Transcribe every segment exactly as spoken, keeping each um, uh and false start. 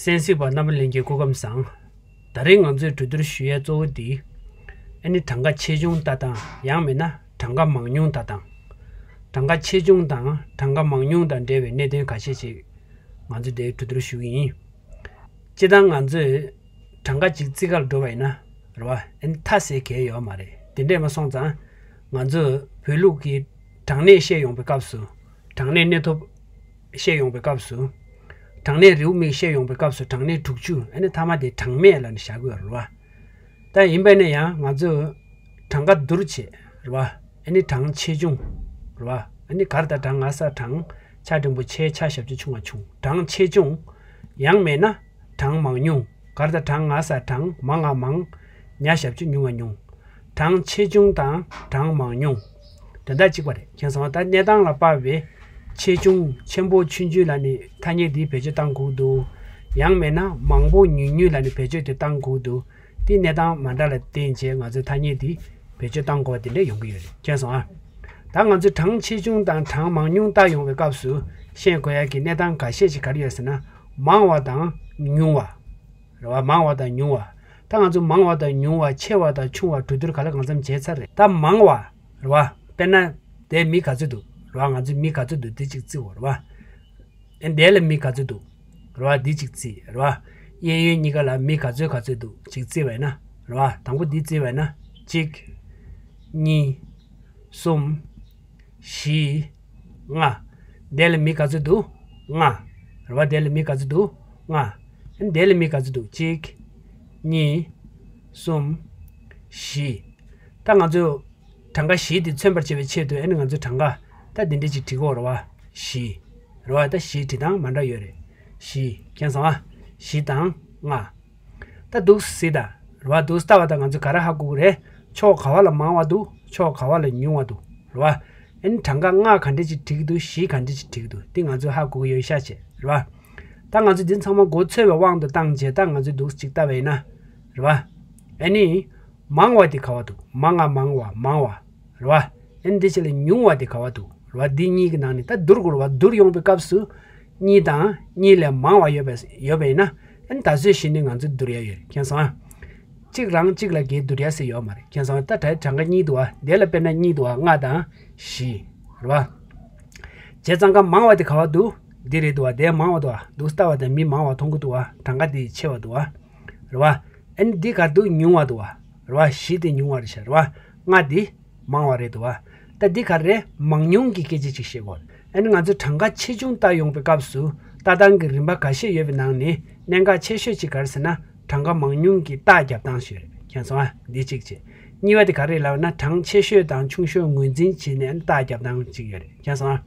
གསན་གཟིགས་པ་རྣམ་པ་ལྷན་རྒྱས་སྐུ་ཁམས་བཟང་། ད་རེས་ང་ཚོས་གྲོས་བསྡུར་ཞུ་ཡས་གཙོ་བོ་འདི། ཨ་ནི་གྲངས་ཀ་ཆེ་ཆུང་ལྟ་སྟངས། ཡང་མིན་ན་གྲངས་ཀ་མང་ཉུང་ལྟ་སྟངས། གྲངས་ཀ་ཆེ་ཆུང་དང་གྲངས་ཀ་མང་ཉུང་དང་འབྲེལ་བའི་གནད་དོན་ཁ་ཤས་ཤིག་ང་ཚོས་འདིར་གྲོས་བསྡུར་ཞུ་གི་ཡིན། སྤྱིར་བཏང་ང་ཚོས་གྲངས་ཀ་གཅིག་རྩིས་ཁ་ལ་འགྲོ་བ་ཡིན་ན། རེད་བ། ཨ་ནི་མཐའ་ཟེར་གལ་ཡོད་མ་རེད། དེ་འདྲས་མ་སོང་ཙང་། ང་ཚོས་བོད་ལུགས་ཀྱི་གྲངས་གནས་བཤད་ཡོང་པའི་སྐབས་སུ། གྲངས་གནས་གནས་ཐོབ་བཤད་ཡོང་པའི་སྐབས་སུ། གྲངས་གནས་རེའུ་མིག་བཤད་ཡོང་པའི་སྐབས་སུ་གྲངས་གནས་དྲུག་ཅུ། ཨ་ནི་མཐའ་མ་དེ་གྲངས་མེད་ལབ་ནས་བཞག་གི་ཡོད་རེད་བ། ད་ཡིན་པས་ན་ཡང་ང་ཚོས་གྲངས་ཀ་བསྡུར་བྱེད་རེད་བ། ཨ་ནི་གྲངས་ཆེ་ཆུང་རེད་བ། ཨ་ནི་གར་དང་གྲངས་ང་ས་གྲངས། ཆ་འགྲེང་བུ་ཆེ། ཆ་ཞབས་ཀྱུ་ཆུང་བ་ཆུང་། གྲངས་ཆེ་ཆུང་། ཡང་མེད་ན་གྲངས་མང་ཉུང་། གར་དང་གྲངས་ང་ས་གྲངས། མང་ང་མང་། ཉ་ཞབས་ཀྱུ་ཉུང་ང་ཉུང་། གྲངས་ཆེ་ཆུང་དང་གྲངས་མང་ཉུང་། དོན་དག་གཅིག་པ་རེད། མཁྱེན་སོང་ང་། ད་གནས་སྟངས་ལ་དཔག་པའི་ཆེ་ཆུང་། ཆེན་པོ་ཆུང་ཆུང་ལབ་ནས་ཐ་སྙད་འདི་བེད་སྤྱོད་བཏང་དགོས་འདུག་ཡང་མེད་ན་མང་པོ་ཉུང་ཉུང་ལབ་ནས་བེད་སྤྱོད་དེ་བཏང་དགོས་འདུག་དེ་གནས་སྟངས་མ་འདྲ་ལ་བརྟེན་བྱས་ང་ཚོས་ཐ་སྙད་འདི་བེད་སྤྱོད་བཏང་དགོས་པ་དེ་འདྲ་ཡོང་གི་ཡོད་རེད། མཁྱེན་སོང་ང་། ད་ང་ཚོས་གྲངས་ཆེ་ཆུང་དང་གྲངས་མང་ཉུང་བལྟ་ཡོང་བའི་སྐབས་སུ་ཤེས་དགོས་ཡ་གི་གནས་སྟངས་འགའ་ཤས་ཤིག་ག་རེ་ཡོད་ཟེར་ན། མང་བ་དང་ཉུང་བ། རེད་བ། མང་བ་དང་ཉུང་བ། ད་ང་ཚོ་མང་བ་དང་ཉུང་བ། ཆེ་བ་དང་ཆུང་བ་གྲོས་བསྡུར་ག་ལ་གང་འཚམ་བྱས་ཚར་རེད། ད་མང་བ། རེད་བ། དཔེར་ན། དེ་མི་ག་ཚོད་འདུག་རེད་བ། ང་ཚོ་མི་ག་ཚོད་འདུག་འདི་གཅིག་བརྩིའོ། རེད་བ། ཨེ་འདས་ལ་མི་ག་ཚོད་འདུག་རེད་བ། འདི་གཅིག་བརྩི། རེད་བ། གཡས་གཡོན་གཉིས་ཀ་ལ་མི་ག་ཚོད་ག་ཚོད་འདུག་གཅིག་བརྩི་བས་ན། རེད་བ། དང་པོ་འདི་བརྩི་བས་ན། གཅིག་གཉིས། གསུམ། བཞི། ལྔ། འདས་ལ་མི་ག་ཚོད་འདུག་ལྔ། རེད་བ། འདས་ལ་མི་ག་ཚོད་འདུག་ལྔ། ཨེ་འདས་ལ་མི་ག་ཚོད་འདུག་གཅིག་གཉིས། གསུམ། བཞི། ད་ང་ཚོས་གྲངས་ཀ་བཞི་དེ་མཚོན་པར་བྱེད་པའི་ཆེད་དུ། ཨ་ནི་ང་ཚོས་གྲངས་ཀ་ད་འདི་འདྲ་ཅིག་བྲིས་གོ། རེད་བ། བཞི། རེད་བ། ད་བཞི་བྲིས་སྟངས་མ་འདྲ་ཡོད་རེད། བཞི། མཁྱེན་སོང་ང་། བཞི་དང་ལྔ། ད་འདུག་སེ་ད། རེད་བ། འདུག་སེ་ལྟ་བ་དང་ང་ཚོས་ག་རེ་ཧ་གོ་གི་རེད། ཕྱོགས་ག་བ་ལ་མང་བ་འདུག་ཕྱོགས་ག་བ་ལ་ཉུང་བ་འདུག་རེད་བ། ཨ་ནི་གྲངས་ཀ་ལྔ་ག་འདྲ་ཅིག་བྲིས་ཀྱི་འདུག་བཞི་ག་འདྲ་ཅིག་བྲིས་ཀྱི་འདུག་དེ་ང་ཚོས་ཧ་གོ་གི་ཡོད་ཤག་བྱས། རེད་བ། ད་ང་ཚོས་འདི་ཚང་མ་མགོ་ཚོས་པའི་དབང་དུ་བཏང་བྱས། ད་ང་ཚོས་འདུག་སེ་ཅིག་ལྟ་བ་ཡིན་ན། རེད་བ། ཨ་ནི། མང་བ་དེ་ག་བ་འདུག་མང་ང་མང་བ། མང་བ། རེད་བ། ཨ་ནི་འདི་ཕྱི་ལ་ཉུང་བ་དེ་ག་བ་འདུག་རེད་བ། འདི་གཉིས་ཀྱི་ནང་ནས་ད་བསྡུར་དགོས་རེད་བ། བསྡུར་ཡོང་པའི་སྐབས་སུ། གཉིས་དང་གཉིས་ལས་མང་བ་ཡོད་པ་ཡོད་པ་ཡིན་ན། ཨ་ནི་ད་གཟོད་གཞི་ནས་ང་ཚོས་བསྡུར་ཡ་ཡོད་རེད། མཁྱེན་སོང་ང་། གཅིག་རང་གཅིག་ལ་བརྒལ་བསྡུར་ཡ་ཟེར་ཡོད་མ་རེད། མཁྱེན་སོང་ང་། ད་ད་གྲངས་ཀ་གཉིས་འདུག་བ། དེ་ལ་དཔེར་ན་གཉིས་འདུག་བ། ལྔ་དང་བཞི། རེད་བ། བྱས་ཙང་ཀ་མང་བ་དེ་ག་བ་འདུག་འདི་རེད་འདུག་བ། དེ་མང་བ་འདུག་བ། འདུག་སེ་ལྟ་བ་དང་མི་མང་བ་མཐོང་གི་འདུག་བ། གྲངས་ཀ་དེ་ཆེ་བ་འདུག་བ། རེད་བ། ཨ་ནི་འདི་ག་རེ་འདུག་ཉུང་བ་འདུག་བ། རེད་བ། བཞི་དེ་ཉུང་བ་རེད་ཤག་རེད་བ། ལྔ་འདི་མང་བ་རེད་འདུག་བ། ད་འདི་ག་རེ་རེད། མང་ཉུང་གི་སྐད་ཆ་ཅིག་བཤད་དགོས། ཨ་ནི་ང་ཚོས་གྲངས་ཀ་ཆེ་ཆུང་ལྟ་ཡོང་པའི་སྐབས་སུ་ལྟ་སྟངས་ཀྱི་རིམ་པ་འགའ་ཤས་ཡོད་པའི་ནང་ནས་གནད་འགག་ཆེ་ཤོས་ཅིག་ག་རེ་ཟེར་ན། གྲངས་ཀ་མང་ཉུང་གི་རྟགས་རྒྱབ་སྟངས་ཤིག་རེད། མཁྱེན་སོང་ང་། འདི་གཅིག་བྱས། གཉིས་པ་དེ་ག་རེ་རེད་ལབ་ན། གྲངས་ཆེ་ཤོས་དང་ཆུང་ཤོས་ངོས་འཛིན་བྱས་ནས་རྟགས་རྒྱབ་སྟངས་གཅིག་ཡོད་རེད། མཁྱེན་སོང་ང་།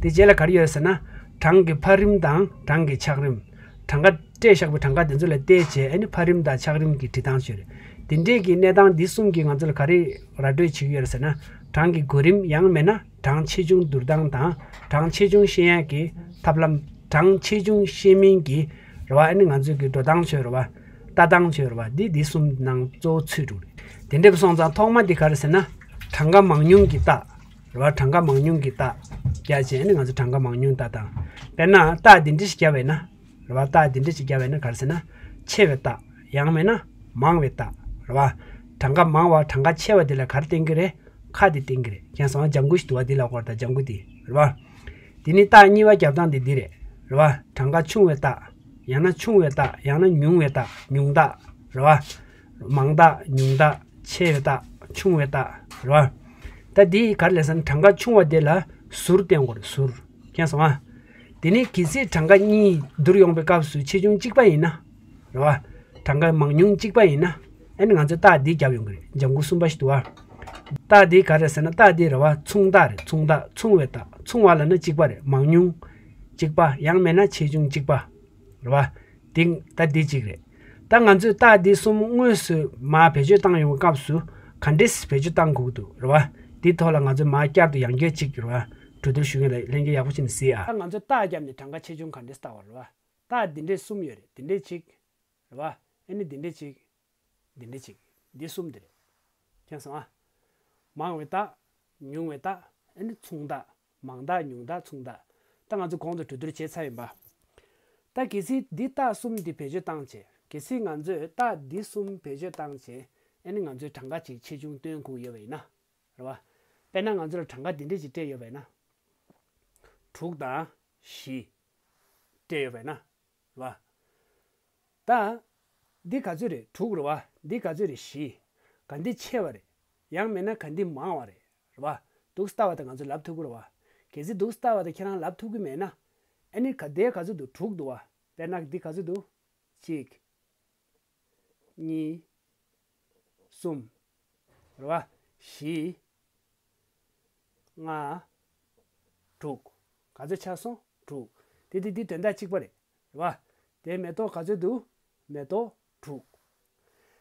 དེ་རྗེས་ལ་ག་རེ་ཡོད་ཟེར་ན། གྲངས་ཀྱི་འཕར་རིམ་དང་གྲངས་ཀྱི་ཆག་རིམ། གྲངས་ཀ་སྤྲད་བཞག་པའི་གྲངས་ཀ་དེ་ཚོ་ལ་བལྟས་བྱས། ཨ་ནི་འཕར་རིམ་དང་ཆག་རིམ་གྱི་འབྲི་སྟངས་ཤིག་ཡོད་རེད། དེ་འདྲས་ཀྱི་གནས་སྟངས་འདི་གསུམ་གྱིས་ང་ཚོ་ལ་ག་རེ་ར་སྤྲོད་བྱེད་ཀྱི་ཡོད་རེད་ཟེར་ན། གྲངས་ཀྱི་གོ་རིམ། ཡང་མིན་ན་གྲངས་ཆེ་ཆུང་བསྡུར་སྟངས་དང་། གྲངས་ཆེ་ཆུང་ཤེས་ཡག་གི་ཐབས་ལམ། གྲངས་ཆེ་ཆུང་ཤེས་མིན་གྱི། རེད་བ། ཨ་ནི་ང་ཚོའི་གི་འགྲོ་སྟངས་ཚོ་རེད་བ། ལྟ་སྟངས་ཚོ་རེད་བ། འདི་འདི་གསུམ་ནང་གཙོ་བོ་ཚུད་འགྲོ་གི་རེད། དེ་འདྲ་སོང་ཙང་ཐོག་མ་འདི་ག་རེ་ཟེར་ན། གྲངས་ཀ་མང་ཉུང་གི་རྟགས། རེད་བ། གྲངས་ཀ་མང་ཉུང་གི་རྟགས་རྒྱག་བྱས། ཨ་ནི་ང་ཚོ་གྲངས་ཀ་མང་ཉུང་ལྟ་སྟངས། དཔེར་ན་རྟགས་འདི་འདྲ་ཞིག་བརྒྱབ་པ་ཡིན་ན། རེད་བ། རྟགས་འདི་འདྲ་ཞིག་བརྒྱབ་པ་ཡིན་ན་ག་རེ་ཟེར་ན། ཆེ་བའི་རྟགས། ཡང་མིན་ན་མང་བའི་རྟགས། རེད་བ། གྲངས་ཀ་མང་བ་གྲངས་ཀ་ཆེ་བ་འདི་ལ་ག་རེ་བསྟན་གྱི་རེད། ཁ་དེ་བསྟན་གྱི་རེད། མཁྱེན་སོང་ང་། ལྗང་གུ་ཞིག་འདུག་བ། འདི་ལ་སྐོར་དང་ལྗང་གུ་དེ་རེད་བ། དེ་ནས་རྟགས་གཉིས་པ་རྒྱབ་སྟངས་དེ་འདི་རེད། རེད་བ། གྲངས་ཀ་ཆུང་བའི་རྟགས། ཡང་ན་ཆུང་བའི་རྟགས། ཡང་ན་ཉུང་བའི་རྟགས། ཉུང་རྟགས། རེད་བ། མང་རྟགས། ཉུང་རྟགས། ཆེ་བའི་རྟགས། ཆུང་བའི་རྟགས། རེད་བ། ད་འདི་ག་རེ་ལབ་ཟེར་ན། གྲངས་ཀ་ཆུང་བ་དེ་ལ་ཟུར་བསྟན་དགོས་རེད། ཟུར། མཁྱེན་སོང་ང་། དེ་ནས་གལ་སྲིད་གྲངས་ཀ་གཉིས་བསྡུར་ཡོང་པའི་སྐབས་སུ་ཆེ་ཆུང་གཅིག་པ་ཡིན་ན། རེད་བ། གྲངས་ཀ་མང་ཉུང་གཅིག་པ་ཡིན་ན། ཨ་ནི་ང་ཚོས་རྟགས་འདི་བརྒྱབ་ཡོང་གི་རེད། ལྗང་གུ་གསུམ་པ་ཞིག་འདུག་བ། རྟགས་འདི་ག་རེ་ཟེར་ན། རྟགས་འདི་རེད་བ། མཚུངས་རྟགས་རེད། མཚུངས་རྟགས། མཚུངས་པའི་རྟགས། མཚུངས་པ་ལབ་ན་གཅིག་པ་རེད། མང་ཉུང་གཅིག་པ། ཡང་མིན་ན་ཆེ་ཆུང་གཅིག་པ། རེད་བ། འདི་ད་འདི་གཅིག་རེད། ད་ང་ཚོས་རྟགས་འདི་གསུམ་དངོས་སུ་མར་བེད་སྤྱོད་བཏང་ཡོང་བའི་སྐབས་སུ་ག་འདྲས་བེད་སྤྱོད་བཏང་དགོས་ཀྱི་འདུག་རེད་བ། འདི་ཐོག་ལ་ང་ཚོས་མར་བསྐྱར་དུ་ཡང་བསྐྱར་གཅིག་རེད་བ། གྲོས་བསྡུར་ཞུ་མཁན་ལ་ལྷན་རྒྱས་ཡག་པོ་བྱས་ནས་གཟིགས་ཨ། ད་ང་ཚོས་རྟགས་བརྒྱབ་ནས་གྲངས་ཀ་ཆེ་ཆུང་ག་འདྲས་བལྟ་བ་རེད་བ། རྟགས་འདི་འདྲས་གསུམ་ཡོད་རེད། འདི་འདྲས་གཅིག་རེད་བ། ཨ་ནི་འདི་འདྲས་གཅིག་འདི་འདྲས་གཅིག་འདི་གསུམ་འདི་རེད། མཁྱེན་སོང་ཨ། མང་བའི་རྟགས། ཉུང་བའི་རྟགས། ཨ་ནི་མཚུངས་རྟགས། མང་རྟགས། ཉུང་རྟགས། མཚུངས་རྟགས། ད་ང་ཚོ་གོང་དུ་གྲོས་བསྡུར་བྱས་ཚར་ཡིན་པ། ད་གལ་སྲིད་འདི་རྟགས་གསུམ་འདི་བེད་སྤྱོད་བཏང་བྱས། གལ་སྲིད་ང་ཚོས་རྟགས་འདི་གསུམ་བེད་སྤྱོད་བཏང་བྱས། ཨ་ནི་ང་ཚོས་གྲངས་ཀ་ཅིག་ཆེ་ཆུང་སྟོན་དགོས་ཡོད་པ་ཡིན་ན། རེད་བ། དཔེར་ན་ང་ཚོ་ལ་གྲངས་ཀ་འདི་འདྲས་ཅིག་སྤྲད་ཡོད་པ་ཡིན་ན། དྲུག་དང་བཞི་སྤྲད་ཡོད་པ་ཡིན་ན། རེད་བ། ད། འདི་ག་ཚོད་རེད། དྲུག་རེད་བ། འདི་ག་ཚོད་རེད། བཞི། ག་འདི་ཆེ་བ་རེད། ཡང་མིན་ན་ག་འདི་མང་བ་རེད། རེད་བ། འདུག་སེ་ལྟ་བ་དེ་ང་ཚོས་ལབ་ཐུབ་ཀྱི་རེད་བ། གལ་སྲིད་འདུག་སེ་ལྟ་བ་དེ་ཁྱེད་རང་ལབ་ཐུབ་ཀྱི་མེད་ན། ཨ་ནི་ག་དེ་ག་ཚོད་འདུག་དྲུག་འདུག་བ། དཔེར་ན་འདི་ག་ཚོད་འདུག་གཅིག་གཉིས། གསུམ། རེད་བ། བཞི། ལྔ། དྲུག་ག་ཚོད་ཆགས་སོང་། དྲུག་དེ་དེ་དེ་དོན་དག་གཅིག་པ་རེད། རེད་བ། དེ་མེ་ཏོག་ག་ཚོད་འདུག་མེ་ཏོག་དྲུག་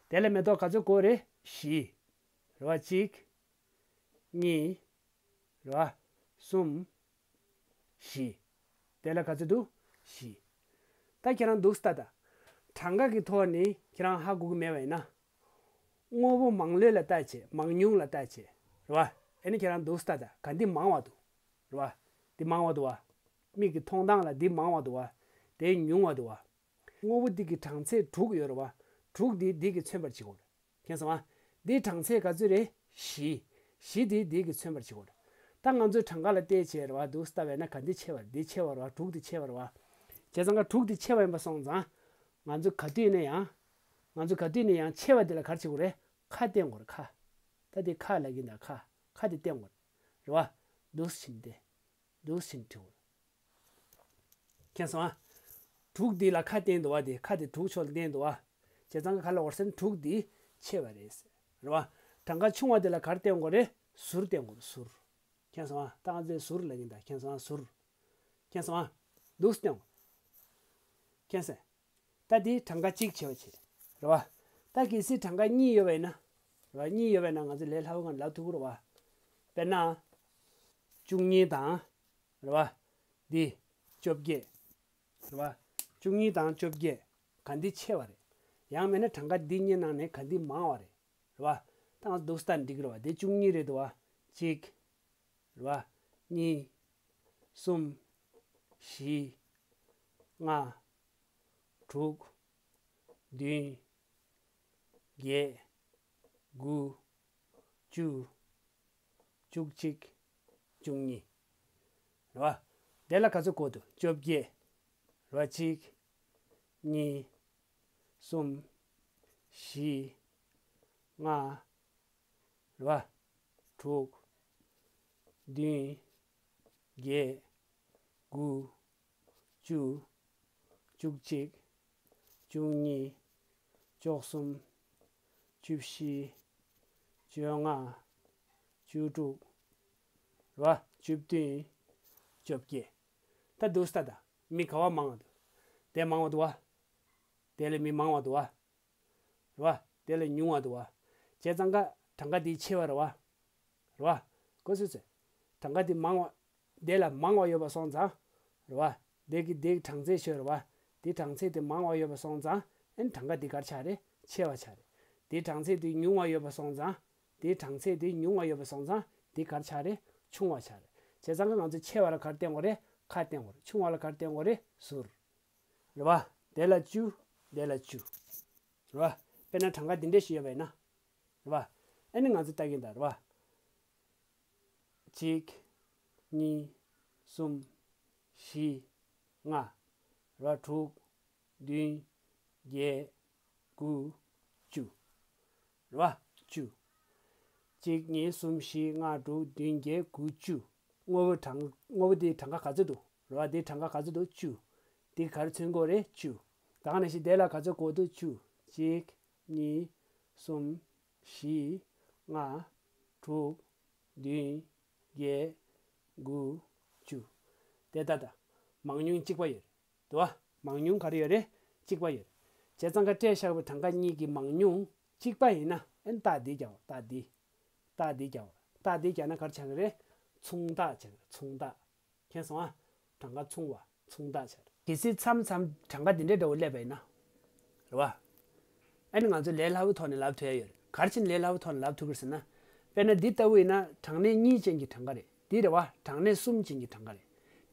དེ་ལས་མེ་ཏོག་ག་ཚོད་དགོས་རེད། བཞི། རེད་བ། གཅིག་གཉིས། རེད་བ། གསུམ། བཞི། དེ་ལ་ག་ཚོད་འདུག་བཞི། ད་ཁྱེད་རང་འདུག་སེ་ལྟ་ད། གྲངས་ཀ་གི་ཐོག་ནས་ཁྱེད་རང་ཧ་གོ་གི་མེད་པ་ཡིན་ན། དངོས་པོ་མང་ལོས་ལ་བལྟས་བྱས། མང་ཉུང་ལ་བལྟས་བྱས། རེད་བ། ཨ་ནི་ཁྱེད་རང་འདུག་སེ་ལྟ་ད། ག་འདི་མང་བ་འདུག་རེད་བ། འདི་མང་བ་འདུག་བ། མིག་གི་མཐོང་སྟངས་ལ་འདི་མང་བ་འདུག་བ། དེ་ཉུང་བ་འདུག་བ། དངོས་པོ་འདི་གི་གྲངས་ཚད་དྲུག་ཡོད་རེད་བ། དྲུག་འདི་འདི་གིས་མཚོན་པར་བྱེད་དགོས་རེད། མཁྱེན་སོང་ང་། འདིའི་གྲངས་ཚད་ག་ཚོད་རེད། བཞི། བཞི་འདི་འདི་གིས་མཚོན་པར་བྱེད་དགོས་རེད། ད་ང་ཚོས་གྲངས་ཀ་ལ་བལྟས་བྱས་རེད་བ། འདུག་སེ་ལྟ་བས་ན་ག་འདི་ཆེ་བ་རེད། འདི་ཆེ་བ་རེད་བ། དྲུག་འདི་ཆེ་བ་རེད་བ། བྱས་ཙང་ཀ་དྲུག་འདི་ཆེ་བ་ཡིན་པ་སོང་ཙང་། ང་ཚོ་ག་དུས་ནས་ཡང་། ང་ཚོ་ག་དུས་ནས་ཡང་ཆེ་བ་འདི་ལ་ག་རེ་བྱེད་དགོས་རེད། ཁ་བསྟན་དགོས་རེད། ཁ། ད་འདི་ཁ་ལབ་ཀྱི་འདུག་ཁ། ཁ་འདི་བསྟན་དགོས་རེད། རེད་བ། འདུག་སེ་བྱས་ནས་བསྟན། འདུག་སེ་བྱས་ནས་བྲིས་དགོས་རེད། མཁྱེན་སོང་ང་། དྲུག་འདི་ལ་ཁ་བསྟན་འདུག་བ། དེ་ཁ་དེ་དྲུག་ཕྱོགས་ལ་བསྟན་འདུག་བ། བྱས་ཙང་ག་ལ་འོར་སེམས་དྲུག་འདི་ཆེ་བ་རེད། རེད་བ། གྲངས་ཀ་ཆུང་བ་དེ་ལ་ག་རེ་བསྟན་དགོས་རེད། ཟུར་བསྟན་དགོས་རེད། ཟུར། མཁྱེན་སོང་ང་། ད་ང་ཚོས་ཟུར་ལབ་ཀྱི་འདུག་མཁྱེན་སོང་ང་། ཟུར། མཁྱེན་སོང་ང་། འདུག་སེ་བསྟན་དགོས། མཁྱེན་སོང་ང་། ད་དེ་གྲངས་ཀ་གཅིག་བྱས་པ་བྱས། རེད་བ། ད་གལ་སྲིད་གྲངས་ཀ་གཉིས་ཡོད་པ་ཡིན་ན། རེད་བ། གཉིས་ཡོད་པ་ཡིན་ན་ང་ཚོ་ལས་སླ་བོ་སྒང་ལབ་ཐུབ་ཀྱི་རེད་བ། དཔེར་ན། བཅུ་གཉིས་དང་། རེད་བ། འདི། བཅོ་བརྒྱད། རེད་བ། བཅུ་གཉིས་དང་བཅོ་བརྒྱད། ག་འདི་ཆེ་བ་རེད། ཡང་མིན་ན་གྲངས་ཀ་འདི་གཉིས་ནང་ནས་ག་འདི་མང་བ་རེད། རེད་བ། ད་ང་ཚོ་འདུག་སེ་ལྟ་ན་འགྲིག་གི་རེད་བ། འདི་བཅུ་གཉིས་རེད་འདུག་བ། གཅིག་རེད་བ། གཉིས། གསུམ། བཞི། ལྔ། དྲུག་བདུན། བརྒྱད། དགུ། བཅུ། བཅུ་གཅིག་བཅུ་གཉིས། རེད་བ། དེ་ལ་ག་ཚོད་དགོས་འདུག་བཅོ་བརྒྱད། རེད་བ། གཅིག་གཉིས། གསུམ། བཞི། ལྔ། རེད་བ། དྲུག་བདུན། བརྒྱད། དགུ། བཅུ། བཅུ་གཅིག་བཅུ་གཉིས། བཅུ་གསུམ། བཅུ་བཞི། བཅོ་ལྔ། བཅུ་དྲུག་རེད་བ། བཅུ་བདུན། བཅོ་བརྒྱད། ད་འདུག་སེ་ལྟ་ད། མི་ག་བ་མང་བ་འདུག་དེ་མང་བ་འདུག་བ། དེ་ལས་མི་མང་བ་འདུག་བ། རེད་བ། དེ་ལས་ཉུང་བ་འདུག་བ། བྱས་ཙང་ཀ་གྲངས་ཀ་འདི་ཆེ་བ་རེད་བ། རེད་བ། གོ་སོང་ངས། གྲངས་ཀ་འདི་མང་བ། དེ་ལས་མང་བ་ཡོད་པ་སོང་ཙང་། རེད་བ། དེ་གི་དེ་གི་གྲངས་ཚད་ཤོད་རེད་བ། དེ་གྲངས་ཚད་དེ་མང་བ་ཡོད་པ་སོང་ཙང་། ཨན་གྲངས་ཀ་འདི་ག་རེ་ཆགས་རེད། ཆེ་བ་ཆགས་རེད། དེ་གྲངས་ཚད་དེ་ཉུང་བ་ཡོད་པ་སོང་ཙང་། དེ་གྲངས་ཚད་དེ་ཉུང་བ་ཡོད་པ་སོང་ཙང་། དེ་ག་རེ་ཆགས་རེད། ཆུང་བ་ཆགས་རེད། བྱས་ཙང་ཀ་ང་ཚོས་ཆེ་བ་ལ་ག་རེ་བསྟན་དགོས་རེད། ཁ་བསྟན་དགོས་རེད། ཆུང་བ་ལ་ག་རེ་བསྟན་དགོས་རེད། ཟུར། རེད་བ། དེ་ལ་བཅུ། དེ་ལ་བཅུ། རེད་བ། དཔེར་ན་གྲངས་ཀ་འདི་འདྲས་ཤིག་ཡོད་པ་ཡིན་ན། རེད་བ། ཨ་ནི་ང་ཚོ་ལྟ་གིན་ད་རེད་བ། གཅིག་གཉིས། གསུམ། བཞི། ལྔ། རེད་བ། དྲུག་བདུན། བརྒྱད། དགུ། བཅུ། རེད་བ། བཅུ། གཅིག་གཉིས། གསུམ། བཞི། ལྔ། དྲུག་བདུན། བརྒྱད། དགུ། བཅུ། དངོས་པོ་གྲངས། དངོས་པོ་དེའི་གྲངས་ཀ་ག་ཚོད་འདུག་རེད་བ། དེའི་གྲངས་ཀ་ག་ཚོད་འདུག་བཅུ། དེ་ག་རེ་མཚོན་གྱི་ཡོད་རེད། བཅུ། ད་ག་ནང་བཞིན་དེ་ལ་ག་ཚོད་དགོས་འདུག་བཅུ། གཅིག་གཉིས། གསུམ། བཞི། ལྔ། དྲུག་བདུན། བརྒྱད། དགུ། བཅུ། དེ་ལྟ་ད། མང་ཉུང་གཅིག་པ་ཡོད་རེད། འདུག་བ། མང་ཉུང་ག་རེ་ཡོད་རེད། གཅིག་པ་ཡོད་རེད། བྱས་ཙང་ཀ་སྤྲད་བཞག་པའི་གྲངས་ཀ་གཉིས་ཀྱི་མང་ཉུང་གཅིག་པ་ཡིན་ན། ཨན་རྟགས་འདི་རྒྱག་རོགས། རྟགས་འདི། རྟགས་འདི་རྒྱག་རོགས། རྟགས་འདི་རྒྱག་ན་ག་རེ་ཆགས་ཀྱི་རེད། མཚུངས་རྟགས་ཆགས་ཀྱི་རེད། མཚུངས་རྟགས། མཁྱེན་སོང་ཨ། གྲངས་ཀ་མཚུངས་པ། མཚུངས་རྟགས་ཆགས་རེད། གལ་སྲིད་མཚམས་མཚམས་གྲངས་ཀ་འདི་འདྲའི་འདྲ་བོ་སླེབས་པ་ཡིན་ན། རེད་བ། ཨ་ནི་ང་ཚོས་ལས་སླ་བོའི་ཐོག་ནས་ལབ་ཐུབ་ཡ་ཡོད་རེད། ག་རེ་བྱས་ནས་ལས་སླ་བོའི་ཐོག་ནས་ལབ་ཐུབ་ཀྱི་རེད་ཟེར་ན། དཔེར་ན་འདི་ལྟ་བུ་ཡིན་ན་གྲངས་གནས་གཉིས་ཅན་གྱི་གྲངས་ཀ་རེད། འདི་རེད་བ། གྲངས་གནས་གསུམ་ཅན་གྱི་གྲངས་ཀ་རེད།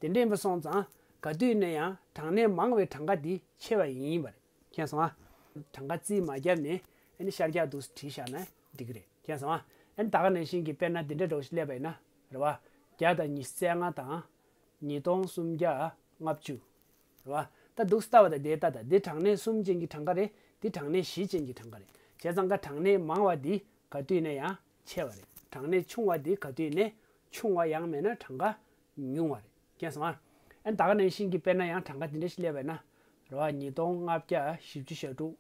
དེ་འདྲ་ཡིན་པ་སོང་ཙང་ ག་དུས་ནས་ཡང་གྲངས་གནས་མང་བའི་གྲངས་ཀ་འདི་ཆེ་བ་ཡིན་པ་རེད། མཁྱེན་སོང་ཨ། གྲངས་ཀ་རྩིས་མ་བརྒྱབ་ནས་ཨ་ནི་ཤར་རྒྱག་འདུག་བྲིས་བཞག་ན་འགྲིག་གི་རེད། མཁྱེན་སོང་ཨ། ཨ་ནི་ད་ག་ནང་བཞིན་གྱི་དཔེར་ན་འདི་འདྲ་འདྲ་བོ་ཞིག་སླེབས་པ་ཡིན་ན་རེད་བ། བརྒྱ་དང་ཉི་ཤུ་རྩ་ལྔ་དང་། ཉིས་སྟོང་སུམ་བརྒྱ་ལྔ་བཅུ། རེད་བ། ད་འདུག་སེ་ལྟ་བ་དང་དེ་ལྟ་དང་འདི་གྲངས་གནས་གསུམ་ཅན་གྱི་གྲངས་ཀ་རེད། འདི་གྲངས་གནས་བཞི་ཅན་གྱི་གྲངས་ཀ་རེད། བྱས་ཙང་ཀ་གྲངས་གནས་མང་བ་འདི་ག་དུས་ནས་ཡང་ཆེ་བ་རེད། གྲངས་གནས་ཆུང་བ་འདི་ག་དུས་ནས་ཆུང་བ་ཡང་མེད་ན་གྲངས་ཀ་ཉུང་བ་རེད། མཁྱེན་སོང་ཨ། ཨ་ནི་ད་ག་ནང་བཞིན་གྱི་དཔེར་ན་ཡང་གྲངས་ཀ་འདི་འདྲ་ཞིག་སླེབས་པ་ཡིན་ན་རེད་བ། ཉིས་སྟོང་ལྔ་བརྒྱ་བཞི་བཅུ་ཞེ་དྲུག་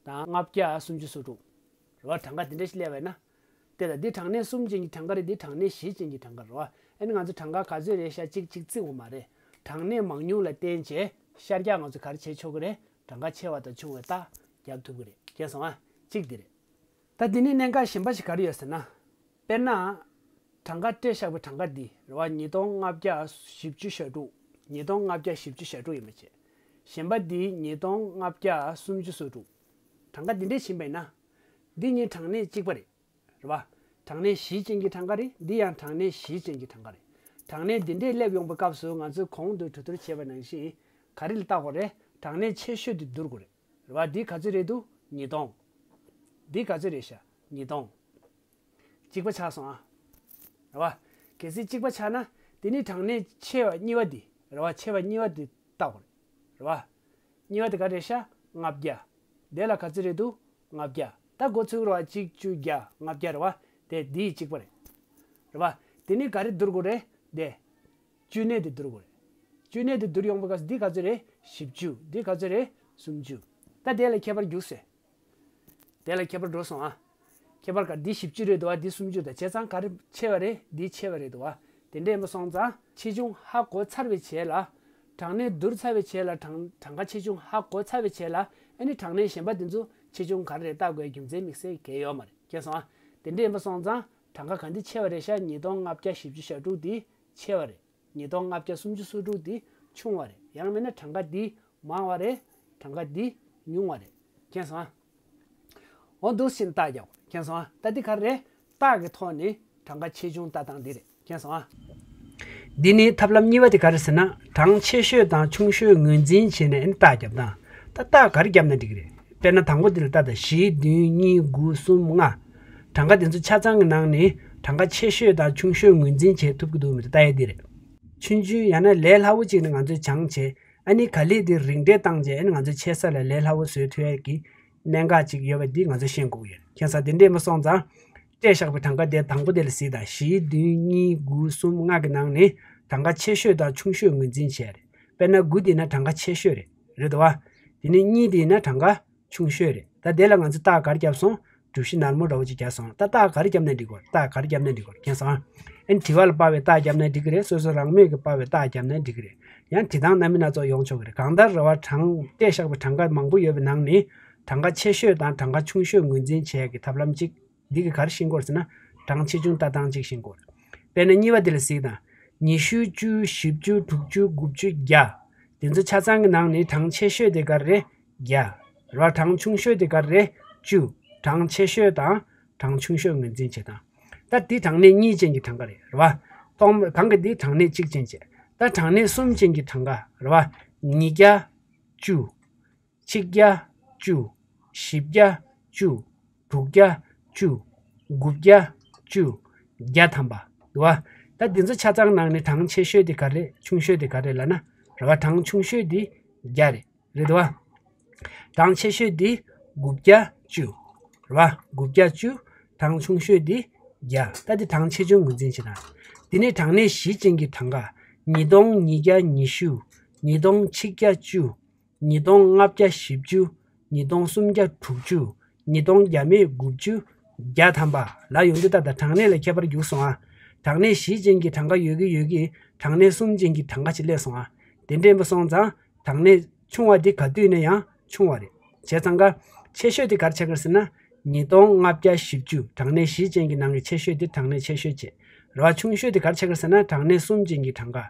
དང་ལྔ་བརྒྱ་སུམ་ཅུ་སོ་དྲུག་རེད་བ། གྲངས་ཀ་འདི་འདྲ་ཞིག་སླེབས་པ་ཡིན་ན། དེ་ལ་འདི་གྲངས་གནས་གསུམ་ཅན་གྱི་གྲངས་ཀ་རེད། འདི་གྲངས་གནས་བཞི་ཅན་གྱི་གྲངས་ཀ་རེད་བ། ཨ་ནི་ང་ཚོ་གྲངས་ཀ་ག་ཚོད་རེད་ཤག་གཅིག་གཅིག་བརྩི་དགོས་མ་རེད། གྲངས་གནས་མང་ཉུང་ལ་བརྟེན་བྱས་ཤར་རྒྱག་ང་ཚོ་ག་རེ་བྱེད་ཆོག་གི་རེད། གྲངས་ཀ་ཆེ་བ་དང་ཆུང་བའི་རྟགས་རྒྱབ་ཐུབ་ཀྱི་རེད། མཁྱེན་སོང་ཨ། གཅིག་འདི་རེད། ད་འདི་ནས་གནད་འགག་གཞན་པ་ཞིག་ག་རེ་ཡོད་ཟེར་ན། དཔེར་ན། གྲངས་ཀ་སྤྲད་བཞག་པའི་གྲངས་ཀ་འདི་རེད་བ། ཉིས་སྟོང་ལྔ་བརྒྱ་བཞི་བཅུ་ཞེ་དྲུག་ཉིས་སྟོང་ལྔ་བརྒྱ་བཞི་བཅུ་ཞེ་དྲུག་ཡིན་པ་བྱས། གཞན་པ་འདི་ཉིས་སྟོང་ལྔ་བརྒྱ་སུམ་ཅུ་སོ་དྲུག་གྲངས་ཀ་འདི་འདྲས་ཕྱིན་པ་ཡིན་ན། འདི་གཉིས་གྲངས་གནས་གཅིག་པ་རེད། རེད་བ། གྲངས་གནས་བཞི་ཅན་གྱི་གྲངས་ཀ་རེད། འདི་ཡང་གྲངས་གནས་བཞི་ཅན་གྱི་གྲངས་ཀ་རེད། གྲངས་གནས་འདི་འདྲས་སླེབས་ཡོང་པའི་སྐབས་སུ་ང་ཚོས་གོང་དུ་གྲོས་བསྡུར་བྱས་པ་ནང་བཞིན་ག་རེ་ལ་བལྟ་དགོས་རེད། གྲངས་གནས་ཆེ་ཤོས་དེ་བསྡུར་དགོས་རེད། རེད་བ། འདི་ག་ཚོད་རེད་འདུག་ཉིས་སྟོང་། འདི་ག་ཚོད་རེད་ཤག་ཉིས་སྟོང་། གཅིག་པ་ཆགས་སོང་ཨ། རེད་བ། གལ་སྲིད་གཅིག་པ་ཆགས་ན་དེ་ནི་གྲངས་གནས་ཆེ་བ་གཉིས་པ་འདི་རེད་བ། ཆེ་བ་གཉིས་པ་འདི་བལྟ་དགོས་རེད། རེད་བ། གཉིས་པ་དེ་ག་རེད་ཤག་ལྔ་བརྒྱ། དེ་ལ་ག་ཚོད་རེད་འདུག་ལྔ་བརྒྱ། ད་འགོ་ཚུགས་རེད་བ། གཅིག་བཅུ་བརྒྱ་ལྔ་བརྒྱ་རེད་བ། དེ་འདིའི་གཅིག་པ་རེད། རེད་བ། དེ་ནི་ག་རེ་བསྡུར་དགོས་རེད་དེ། བཅུ་གནས་དེ་བསྡུར་དགོས་རེད། བཅུ་གནས་དེ་བསྡུར་ཡོང་བའི་སྐབས་སུ་འདི་ག་ཚོད་རེད། བཞི་བཅུ། འདི་ག་ཚོད་རེད། སུམ་ཅུ། ད་དེ་ལ་ཁྱད་པར་རྒྱུགས་སོང་། དེ་ལ་ཁྱད་པར་འགྲོ་སོང་ཨ། ཁྱད་པར་ག་འདི་བཞི་བཅུ་རེད་འདུག་བ། འདི་སུམ་ཅུ་དང་བྱས་ཙང་ག་རེ་ཆེ་བ་རེད། འདི་ཆེ་བ་རེད་འདུག་བ། དེ་འདྲ་ཡིན་པ་སོང་ཙང་ཆེ་ཆུང་ཧ་གོ་ཚར་བའི་རྗེས་ལ། གྲངས་གནས་བསྡུར་ཚར་བའི་རྗེས་ལ་གྲངས་གྲངས་ཀ་ཆེ་ཆུང་ཧ་གོ་ཚར་བའི་རྗེས་ལ་ཨ་ནི་གྲངས་གནས་གཞན་པ་དེ་ཚོ་ཆེ་ཆུང་ག་རེ་རེད་བལྟ་དགོས་རྒྱུ་མཚན་དམིགས་བསལ་གང་ཡང་ཡོད་མ་རེད། མཁྱེན་སོང་ཨ། དེ་འདྲ་ཡིན་པ་སོང་ཙང་གྲངས་ཀ་ག་འདི་ཆེ་བ་རེད་ཤག་ཉིས་སྟོང་ལྔ་བརྒྱ་བཞི་བཅུ་ཞེ་དྲུག་འདི་ཆེ་བ་རེད། ཉིས་སྟོང་ལྔ་བརྒྱ་སུམ་ཅུ་སོ་དྲུག་འདི་ཆུང་བ་རེད། ཡང་མིན་ན་གྲངས་ཀ་འདི་མང་བ་རེད། གྲངས་ཀ་འདི་ཉུང་བ་རེད། མཁྱེན་སོང་ཨ། འོ་འདུག་སེ་བྱས་ནས་རྟགས་རྒྱག་དགོས། མཁྱེན་སོང་ཨ། ད་འདི་ག་རེ་རེད། རྟགས་ཀྱི་ཐོག་ནས་གྲངས་ཀ་ཆེ་ཆུང་ལྟ་སྟངས་འདི་རེད། མཁྱེན་སོང་ཨ། འདི་ནི་ཐབས་ལམ་གཉིས་པ་དེ་ག་རེ་ཟེར་ན། གྲངས་ཆེ་ཤོས་དང་ཆུང་ཤོས་ངོས་འཛིན་བྱས་ནས་རྟགས་རྒྱབ་སྟངས། ད་རྟགས་ག་རེ་བརྒྱབ་ན་འགྲིག་གི་རེད། དཔེར་ན་དང་པོ་འདི་ལ་ལྟ་དང་། བཞི། བདུན། གཉིས། དགུ། གསུམ། ལྔ། གྲངས་ཀ་འདི་ཚོ་ཆ་ཚང་གི་ནང་ནས་གྲངས་ཀ་ཆེ་ཤོས་དང་ཆུང་ཤོས་ངོས་འཛིན་བྱེད་ཐུབ་ཀྱི་འདུག་མི་འདུག་ལྟ་ཡས་འདི་རེད། ཆུང་ཆུང་ཡང་ན་ལས་སླ་བོ་ཅིག་ནི་ང་ཚོས་སྦྱངས་བྱས། ཨ་ནི་ག་ལེར་དེ་རིགས་འགྲེ་བཏང་རྗེས་ཨ་ནི་ང་ཚོས་ཆེ་ས་ལ་ལས་སླ་བོ་བཟོ་ཐུབ་ཡག་གི་གནད་འགག་ཅིག་ཡོད་པ་འདི་ང་ཚོས་ཤེས་དགོས་ཀྱི་ཡོད། མཁྱེན་སོང་། དེ་འདྲ་ཡིན་པ་སོང་ཙང་། སྤྲད་བཞག་པའི་གྲངས་ཀ་དེ་དང་པོ་དེ་ལ་གཟིགས་དང་། བཞི། བདུན། གཉིས། དགུ། གསུམ། ལྔ་གི་ནང་ནས་གྲངས་ཀ་ཆེ་ཤོས་དང་ཆུང་ཤོས་ངོས་འཛིན་བྱས་རེད། དཔེར་ན་དགུ་དེ་ཡིན་ན་གྲངས་ཀ་ཆེ་ཤོས་རེད། རེད་དོ། དེ་ནས་གཉིས་དེ་ཡིན་ན་གྲངས་ཀ་ཆུང་ཤོས་རེད། ད་དེ་ལ་ང་ཚོས་རྟགས་ག་རེ་བརྒྱབ་སོང་། གྲུ་བཞི་ནར་མོ་འདྲ་བོ་ཅིག་བརྒྱབ་སོང་། ད་རྟགས་ག་རེ་བརྒྱབ་ན་འགྲིག་གོ། རྟགས་ག་རེ་བརྒྱབ་ན་འགྲིག་གོ། མཁྱེན་སོང་ཨ། ཨ་ནི་བྲིས་པ་ལ་དཔག་པའི་རྟགས་བརྒྱབ་ན་འགྲིག་གི་རེད། སོ་སོ་རང་མོས་ཀྱིས་དཔག་པའི་རྟགས་བརྒྱབ་ན་འགྲིག་གི་རེད། ཡང་བྲིས་སྟངས་སྣ་མིན་སྣ་ཚོགས་ཡོང་ཆོག་གི་རེད། གང་ལྟར་རེད་བ། གྲངས་སྤྲད་བཞག་པའི་གྲངས་ཀ་མང་པོ་ཡོད་པའི་ནང་ནས་གྲངས་ཀ་ཆེ་ཤོས་དང་གྲངས་ཀ་ཆུང་ཤོས་ངོས་འཛིན་བྱེད་ཡག་གི་ཐབས་ལམ་གཅིག་འདི་གིས་ག་རེ་ཤེས་དགོས་ཟེར་ན། གྲངས་ཆེ་ཆུང་ལྟ་སྟངས་གཅིག་ཤེས་དགོས། དཔེར་ན་གཉིས་པ་འདི་ལ་གཟིགས་དང་། ཉི་ཤུ། བཅུ། བཞི་བཅུ། དྲུག་ཅུ། དགུ་བཅུ། བརྒྱ། འདི་ཚོ་ཆ་ཚང་གི་ནང་ནས་གྲངས་ཆེ་ཤོས་དེ་ག་རེ་རེད། བརྒྱ། རེད་བ། གྲངས་ཆུང་ཤོས་དེ་ག་རེ་རེད། བཅུ། གྲངས་ཆེ་ཤོས་དང་གྲངས་ཆུང་ཤོས་ངོས་འཛིན་བྱེད་སྟངས། ད་འདི་གྲངས་གནས་གཉིས་ཅན་གྱི་གྲངས་ཀ་རེད། རེད་བ། ཐོག་མར་གང་གི་འདི་གྲངས་གནས་གཅིག་ཅན་བྱས། ད་གྲངས་གནས་གསུམ་ཅན་གྱི་གྲངས་ཀ་རེད་བ། ཉིས་བརྒྱ། བཅུ། ཆིག་བརྒྱ། བཅུ། བཞི་བརྒྱ། བཅུ། དྲུག་བརྒྱ། བཅུ། དགུ་བརྒྱ། བཅུ། བརྒྱ་ཐམ་པ། འདུག་བ། ད་འདི་ཚོ་ཆ་ཚང་ནང་ནས་གྲངས་ཆེ་ཤོས་དེ་ག་རེ་རེད། ཆུང་ཤོས་དེ་ག་རེ་རེད་ལབ་ན། རེད་བ། གྲངས་ཆུང་ཤོས་དེ་བརྒྱ་རེད། རེད་འདུག་བ། གྲངས་ཆེ་ཤོས་དེ་དགུ་བརྒྱ་བཅུ། རེད་བ། དགུ་བརྒྱ་བཅུ། གྲངས་ཆུང་ཤོས་དེ་བརྒྱ། ད་དེ་གྲངས་ཆེ་ཆུང་ངོས་འཛིན་བྱེད་སྟངས། དེ་ནས་གྲངས་གནས་བཞི་ཅན་གྱི་གྲངས་ཀ། ཉིས་སྟོང་ཉིས་བརྒྱ་ཉི་ཤུ། ཉིས་སྟོང་ཆིག་བརྒྱ་བཅུ། ཉིས་སྟོང་ལྔ་བརྒྱ་བཞི་བཅུ། ཉིས་སྟོང་སུམ་བརྒྱ་དྲུག་ཅུ། ཉིས་སྟོང་བརྒྱ་མེད་དགུ་བཅུ། བརྒྱ་ཐམ་པ་ལ་ཡོང་དུས་ད་ལྟ་གྲངས་གནས་ལ་ཁྱད་པར་རྒྱུགས་སོང་ཨ། གྲངས་གནས་བཞི་ཅན་གྱི་གྲངས་ཀ་ཡོད་ཀྱི་ཡོད་ཀྱི་གྲངས་གནས་གསུམ་ཅན་གྱི་གྲངས་ཀ་ཅིག་སླེབས་སོང་ཨ། དེ་འདྲ་ཡིན་པ་སོང་ཙང་གྲངས་གནས་ཆུང་བ་དེ་ག་དུས་ནས་ཡང་ཆུང་བ་རེད། བྱས་ཙང་ཀ་ཆེ་ཤོས་དེ་ག་རེ་ཆགས་ཀྱི་རེད་ཟེར་ན། ཉིས་སྟོང་ལྔ་བརྒྱ་བཞི་བཅུ། གྲངས་གནས་བཞི་ཅན་གྱི་ནང་གི་ཆེ་ཤོས་དེ་གྲངས་གནས་ཆེ་ཤོས་བྱས། རེད་བ། ཆུང་ཤོས་དེ་ག་རེ་ཆགས་ཀྱི་རེད་ཟེར་ན། གྲངས་གནས་གསུམ་ཅན་གྱི་གྲངས་ཀ།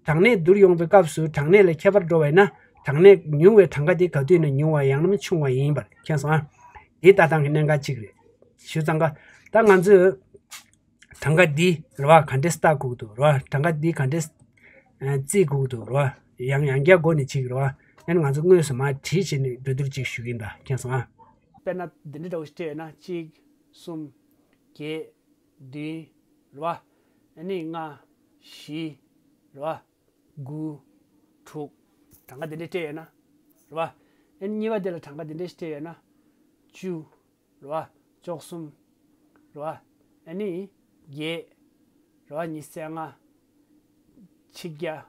གྲངས་གནས་བསྡུར་ཡོང་བའི་སྐབས་སུ་གྲངས་གནས་ལ་ཁྱད་པར་འགྲོ་བ་ཡིན་ན། གྲངས་གནས་ཉུང་བའི་གྲངས་ཀ་དེ་ག་དུས་ནས་ཉུང་བ་ཡང་ན་ཆུང་བ་ཡིན་པར། མཁྱེན་སོང་ཨ། དེ་ལྟ་སྟངས་ཀྱི་གནད་འགག་གཅིག་རེད། ཞུས་ཙང་ཀ། ད་ང་ཚོས་གྲངས་ཀ་འདི་རེད་བ། ག་འདྲས་ལྟ་དགོས་ཀྱི་འདུག་རེད་བ། གྲངས་ཀ་འདི་ག་འདྲས་ཨ་བརྩི་དགོས་ཀྱི་འདུག་རེད་བ། ཡང་ཡང་བསྐྱར་སྒོ་ནས་གཅིག་རེད་བ། ཨ་ནི་ང་ཚོ་དངོས་སུ་མར་བྲིས་བྱས་ནས་འགྲོ་བསྡུར་གཅིག་ཞུ་གི་ཡིན་ད། མཁྱེན་སོང་ཨ། དཔེར་ན་འདི་འདྲ་འདྲ་བོ་ཞིག་སྤྲད་ཡོད་ན། གཅིག་གསུམ། བརྒྱད། བདུན། རེད་བ། ཨ་ནི་ལྔ། བཞི། རེད་བ། དགུ། དྲུག་གྲངས་ཀ་འདི་འདྲ་སྤྲད་ཡོད་ན། རེད་བ། ཨ་ནི་གཉིས་པ་དེ་ལ་གྲངས་ཀ་འདི་འདྲ་ཞིག་སྤྲད་ཡོད་ན། བཅུ། རེད་བ། བཅུ་གསུམ། རེད་བ། ཨ་ནི་བརྒྱད། རེད་བ། ཉི་ཤུ་རྩ་ལྔ། ཆིག་བརྒྱ།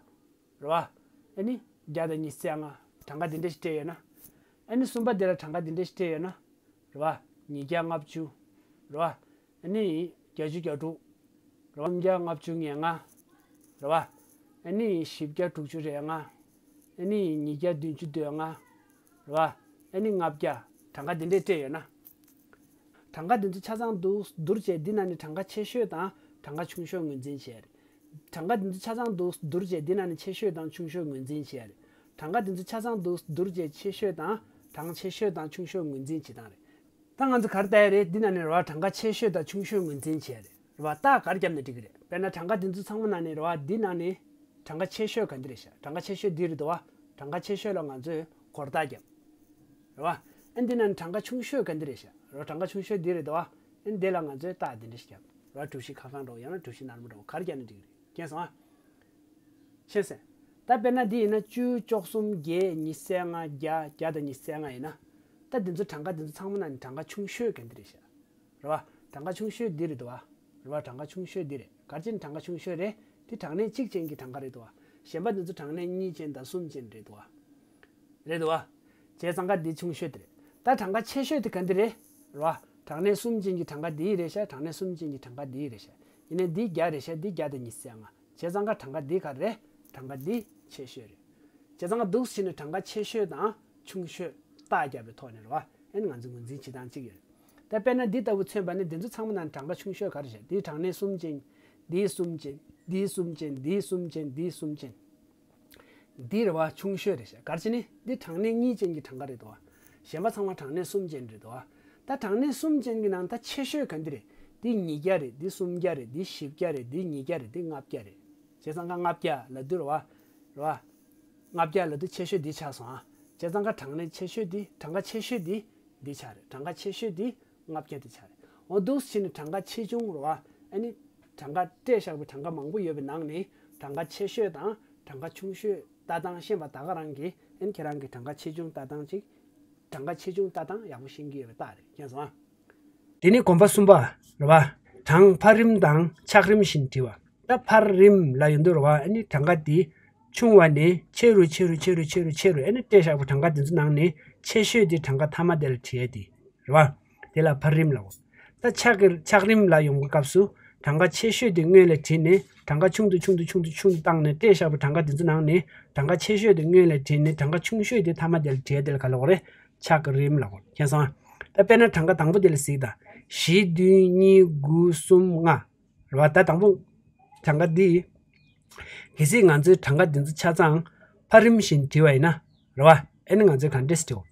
རེད་བ། ཨ་ནི་བརྒྱ་དང་ཉི་ཤུ་རྩ་ལྔ། གྲངས་ཀ་འདི་འདྲ་ཞིག་སྤྲད་ཡོད་ན། ཨ་ནི་གསུམ་པ་དེ་ལ་གྲངས་ཀ་འདི་འདྲ་ཞིག་སྤྲད་ཡོད་ན། རེད་བ། ཉིས་བརྒྱ་ལྔ་བཅུ། རེད་བ། ཨ་ནི་བརྒྱད་ཅུ་གྱ་དྲུག་རེད་བ། སུམ་བརྒྱ་ལྔ་བཅུ་ང་ལྔ། རེད་བ། ཨ་ནི་བཞི་བརྒྱ་དྲུག་ཅུ་རེ་ལྔ། ཨ་ནི་ཉིས་བརྒྱ་བདུན་ཅུ་དོན་ལྔ། རེད་བ། ཨ་ནི་ལྔ་བརྒྱ། གྲངས་ཀ་འདི་འདྲས་སྤྲད་ཡོད་ན། གྲངས་ཀ་འདི་ཚོ་ཆ་ཚང་བསྡུ་བསྡུར་བྱས་འདི་ནང་ནས་གྲངས་ཀ་ཆེ་ཤོས་དང་གྲངས་ཀ་ཆུང་ཤོས་ངོས་འཛིན་བྱས་རེད། གྲངས་ཀ་འདི་ཚོ་ཆ་ཚང་བསྡུ་བསྡུར་བྱས་འདི་ནང་ནས་ཆེ་ཤོས་དང་ཆུང་ཤོས་ངོས་འཛིན་བྱས་རེད། གྲངས་ཀ་འདི་ཚོ་ཆ་ཚང་བསྡུ་བསྡུར་བྱས་ཆེ་ཤོས་དང་གྲངས་ཆེ་ཤོས་དང་ཆུང་ཤོས་ངོས་འཛིན་བྱེད་སྟངས་རེད། ད་ང་ཚོ་ག་རེ་ལྟ་ཡ་རེད། འདི་ནང་ནས་རེད་བ། གྲངས་ཀ་ཆེ་ཤོས་དང་ཆུང་ཤོས་ངོས་འཛིན་བྱས་རེད། རེད་བ། རྟགས་ག་རེ་བརྒྱབ་ནས་འགྲིག་གི་རེད། དཔེར་ན་གྲངས་ཀ་འདི་ཚོ་ཚང་མ་ནང་ནས་རེད་བ། འདི་ནང་ནས་གྲངས་ཀ་ཆེ་ཤོས་ག་འདི་རེད་ཤག་གྲངས་ཀ་ཆེ་ཤོས་འདི་རེད་འདུག་བ། གྲངས་ཀ་ཆེ་ཤོས་ལ་ང་ཚོས་སྒོར་རྟགས་བརྒྱབ། རེད་བ། ཨ་འདི་ནང་ནས་གྲངས་ཀ་ཆུང་ཤོས་ག་འདི་རེད་ཤག་རེད་བ། གྲངས་ཀ་ཆུང་ཤོས་འདི་རེད་འདུག་བ། ཨ་འདི་ལ་ང་ཚོས་རྟགས་འདི་འདྲ་ཞིག་བརྒྱབ། རེད་བ། གྲུ་བཞི་ཁ་གང་འདྲ་བོ་ཡང་ན་གྲུ་བཞི་ནར་མ་འདྲ་བོ་ག་རེ་བརྒྱབ་ནས་འགྲིག་གི་རེད། མཁྱེན་སོང་ཨ། ཤེས་སོང་། ད་དཔེར་ན་འདི་ཡིན་ན་བཅུ། བཅུ་གསུམ། བརྒྱད། ཉི་ཤུ་རྩ་ལྔ། བརྒྱ། བརྒྱ་དང་ཉི་ཤུ་རྩ་ལྔ་ཡིན་ན། ད་འདི་ཚོ་གྲངས་ཀ་འདི་ཚོ་ཚང་མ་ནང་ནས་གྲངས་ཀ་ཆུང་ཤོས་ག་འདི་རེད་ཤག་རེད་བ། གྲངས་ཀ་ཆུང་ཤོས་འདི་རེད་འདུག་བ། རེད་བ། གྲངས་ཀ་ཆུང་ཤོས་འདི་རེད། ག་རེ་བྱས་ནས་གྲངས་ཀ་ཆུང་ཤོས་རེད། འདི་གྲངས་གནས་གཅིག་ཅན་གྱི་གྲངས་ཀ་རེད་འདུག་བ། གཞན་པ་འདི་ཚོ་གྲངས་གནས་གཉིས་ཅན་དང་གསུམ་ཅན་རེད་འདུག་བ། རེད་འདུག་བ། བྱས་ཙང་ཀ་འདི་ཆུང་ཤོས་དེ་རེད། ད་གྲངས་ཀ་ཆེ་ཤོས་དེ་ག་འདི་རེད། རེད་བ། གྲངས་གནས་གསུམ་ཅན་གྱི་གྲངས་ཀ་འདི་རེད་ཤག་གྲངས་གནས་གསུམ་ཅན་གྱི་གྲངས་ཀ་འདི་རེད་ཤག་ཡིན་ནའི་འདི་བརྒྱ་རེད་ཤག་འདི་བརྒྱ་དང་ཉི་ཤུ་རྩ་ལྔ། བྱས་ཙང་ཀ་གྲངས་ཀ་འདི་ག་རེ་རེད། གྲངས་ཀ་འདི་ཆེ་ཤོས་རེད། བྱས་ཙང་ཀ་འདུག་སེ་བྱས་ནས་གྲངས་ཀ་ཆེ་ཤོས་དང་ཆུང་ཤོས་རྟགས་བརྒྱབ་པའི་ཐོག་ནས་རེད་བ། ཨ་ནི་ང་ཚོས་ངོས་འཛིན་བྱེད་སྟངས་གཅིག་ཡོད་རེད། ད་དཔེར་ན་འདི་ལྟ་བུ་མཚོན་པ་ནི་འདི་ཚོ་ཚང་མ་ནང་གྲངས་ཀ་ཆུང་ཤོས་ག་རེ་རེད། འདི་གྲངས་གནས་གསུམ་ཅན། འདིའི་གསུམ་ཅན། འདིའི་གསུམ་ཅན། འདིའི་གསུམ་ཅན། འདིའི་གསུམ་ཅན། འདི་རེད་བ། ཆུང་ཤོས་རེད་ཤག་ག་རེ་བྱས་ནས་འདི་གྲངས་གནས་གཉིས་ཅན་གྱི་གྲངས་ཀ་རེད་འདུག་བ། གཞན་པ་ཚང་མ་གྲངས་གནས་གསུམ་ཅན་རེད་འདུག་བ། ད་གྲངས་གནས་གསུམ་ཅན་གྱི་ནང་ད་ཆེ་ཤོས་ག་འདི་རེད། འདི་ཉིས་བརྒྱ་རེད། འདི་སུམ་བརྒྱ་རེད། འདི་བཞི་བརྒྱ་རེད། འདི་ཉིས་བརྒྱ་རེད། འདི་ལྔ་བརྒྱ་རེད། བྱས་ཙང་ཀ་ལྔ་བརྒྱ་ལབ་དུས་རེད་བ། རེད་བ། ལྔ་བརྒྱ་ལབ་དུས་ཆེ་ཤོས་འདི་ཆགས་སོང་ཨ། བྱས་ཙང་ཀ་གྲངས་གནས་ཆེ་ཤོས་འདི། གྲངས་ཀ་ཆེ་ཤོས་འདི་འདི་ཆགས་རེད། གྲངས་ཀ་ཆེ་ཤོས་འདི་ལྔ་བརྒྱ་འདི་ཆགས་རེད། འོ་འདུག་སེ་བྱས་ནས་གྲངས་ཀ་ཆེ་ཆུང་རེད་བ། ཨ་ནི་གྲངས་ཀ་སྤྲད་བཞག་པའི་གྲངས་ཀ་མང་པོ་ཡོད་པའི་ནང་ནས་གྲངས་ཀ་ཆེ་ཤོས་དང་གྲངས་ཀ་ཆུང་ཤོས་ལྟ་སྟངས་ཤེས་པ་ད་ག་རང་གིས། ཨ་ནི་ཁྱེད་རང་གིས་གྲངས་ཀ་ཆེ་ཆུང་ལྟ་སྟངས་ཅིག་གྲངས་ཀ་ཆེ་ཆུང་ལྟ་སྟངས་ཡག་པོ་ཤེས་ཀྱི་ཡོད་པ་རྟགས་རེད། མཁྱེན་སོང་ཨ། དེ་ནས་གོམ་པ་གསུམ་པ་རེད་བ། གྲངས་འཕར་རིམ་དང་ཆག་རིམ་བཞིན་བྲི་བ། ད་འཕར་རིམ་ལབ་ཡོང་དུས་རེད་བ། ཨ་ནི་གྲངས་ཀ་དེ་ཆུང་བ་ནས་ཆེ་རུ་ཆེ་རུ་ཆེ་རུ་ཆེ་རུ་ཆེ་རུ། ཨ་ནི་སྤྲད་བཞག་པའི་གྲངས་ཀ་དེ་ཚོ་ནང་ནས་ཆེ་ཤོས་དེ་གྲངས་ཀ་མཐའ་མ་དེ་ལ་བྲི་ཡ་དེ་རེད་བ། དེ་ལ་འཕར་རིམ་ལབ། ད་ཆག་གི་ཆག་རིམ་ལ་ཡོང་བའི་སྐབས་སུ་གྲངས་ཀ་ཆེ་ཤོས་དེ་སྔོན་ལ་བྲིས་ནས་གྲངས་ཀ་ཆུང་དུ་ཆུང་དུ་ཆུང་དུ་ཆུང་དུ་བཏང་ནས་སྤྲད་བཞག་པའི་གྲངས་ཀ་དེ་ཚོ་ནང་ནས་གྲངས་ཀ་ཆེ་ཤོས་དེ་སྔོན་ལ་བྲིས་ནས་གྲངས་ཀ་ཆུང་ཤོས་དེ་མཐའ་མ་དེ་ལ་བྲི་ཡ་དེ་ལ་ག་ལབ་དགོས་རེད། ཆག་རིམ་ལབ་དགོས། མཁྱེན་སོང་ཨ། ད་དཔེར་ན་གྲངས་ཀ་དང་པོ་དེ་ལ་གཟིགས་དང་། བཞི། བདུན། གཉིས། དགུ། གསུམ། ལྔ། རེད་བ། ད་དང་པོ་གྲངས་ཀ་འདི། གལ་སྲིད་ང་ཚོའི་གྲངས་ཀ་འདི་ཚོ་ཆ་ཚང་འཕར་རིམ་བཞིན་བྲིས་པ་ཡིན་ན། རེད་བ། ཨ་ནི་ང་ཚོས་ག་འདྲས་སེ་བྲིའོ།